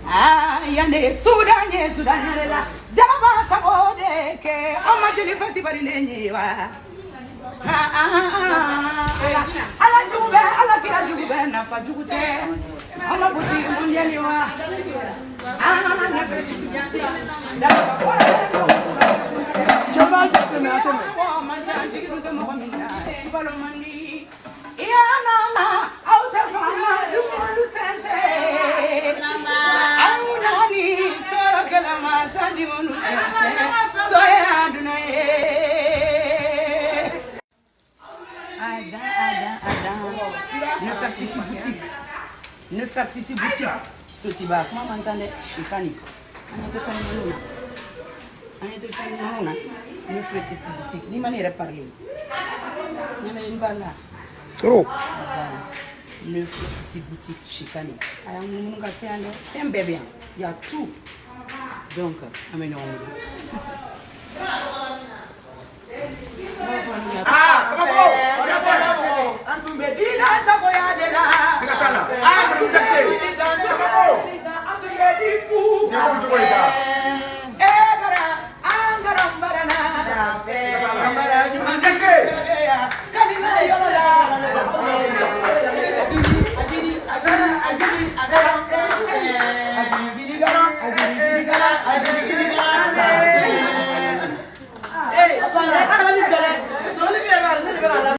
Aa yan de ye Sudan ye, Sudan yɛrɛ la jaraba sago de kɛ. An ma jeli fati bari ne ye wa. Ala jugu bɛ, ala kira jugu bɛ, nafa jugu tɛ. An ma gosi mun jɛli wa. Jama tɛmɛ, a tɛmɛ. Man ca jigi dun tɛ mɔgɔ min na, i balo man di. I y'a nana aw tɛ faama dumuni sɛnsɛn. Aw nani sɔrɔ kɛlɛ ma sandi minnu sɛnsɛn soya duna ye. Adam, Adam, Adam. Nefertiti boutique. Nefertiti boutique. Sotiba, kuma man ca dɛ, Sikani. An ɲɛ tɛ fɛn ɲumanw na. An ɲɛ tɛ fɛn ɲumanw na. Nefertiti boutique. N'i ma ne yɛrɛ parler. Ɲɛ bɛ n parler la. Trop. Voilà. Nefertiti boutique Sikani. A y'an munumunu ka se yan dɛ. Fɛn bɛɛ bɛ yan. Y a tout. Donc, an bɛ ɲɔgɔn bolo. Ah, kabako.